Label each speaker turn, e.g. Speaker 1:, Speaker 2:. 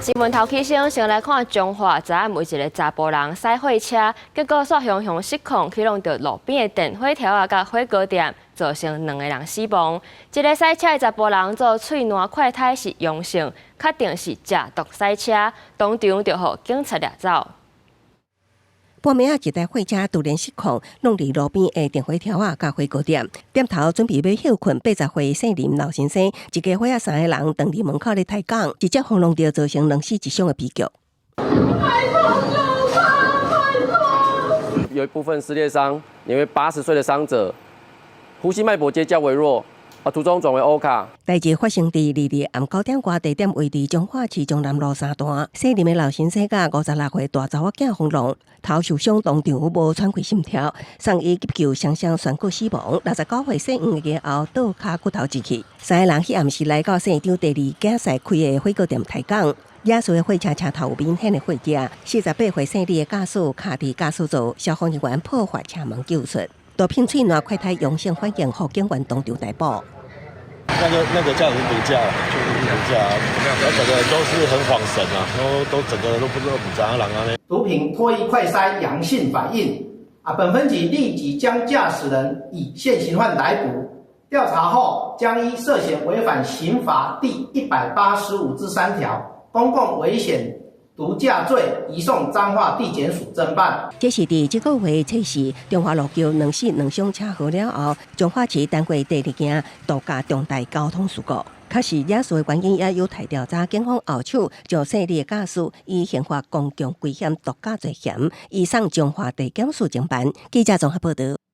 Speaker 1: 新聞頭起先，先來看彰化，昨暗有一个查埔人駛貨車，結果煞雄雄失控，去挵著路邊的電火柱仔佮火鍋店，造成兩个人死亡。這个駛車的查埔人做喙瀾快篩是陽性，確定是食毒駛車，當場就予警察掠走。
Speaker 2: 半暝仔，一台貨車突然失控，挵佇路邊的電火柱仔佮火鍋店，店頭準備欲歇睏，80歲姓林老先生，一家伙仔三个人當佇門口咧抬槓，直接予挵著，造成兩死一傷的悲劇。
Speaker 3: 拜託救他！拜託！
Speaker 4: 有一部分撕裂傷，因為80歲的傷者，呼吸脈搏皆較為弱。啊，途中轉為 OHCA。
Speaker 2: 代誌發生佇22暗9點外地點位佇彰化市中南路三段，姓林的老先生佮56歲大查某囝予挵，頭受傷當場無喘氣心跳，送醫急救雙雙宣告死亡。69歲姓黃的後倒跤骨頭折去。三个人彼暗時來到姓張第二囝婿開的火鍋店抬槓，惹事的貨車車頭有明顯的火跡。48歲姓李的駕駛卡佇駕駛座，消防人員破壞車門救出。毒品喙瀾快篩陽性反應，予警員當場逮捕。
Speaker 5: 那個駕駛是毒駕，就是毒駕，那整個人都是很恍神啊，都整個人都不知道怎樣人啊。
Speaker 6: 毒品唾液快篩陽性反應，啊，本分局立即將駕駛人以現行犯逮捕，調查後將依涉嫌違反刑法第185之3條公共危險毒駕罪移送彰化地檢署偵辦。
Speaker 2: 這是佇這個月測試中華路橋兩死兩傷車禍了後，彰化市單過第二件毒駕重大交通事故。確實惹事的原因也有待調查。警方後手將姓李的駕駛以刑法公共危險毒駕罪嫌移送彰化地檢署偵辦。記者綜合報道。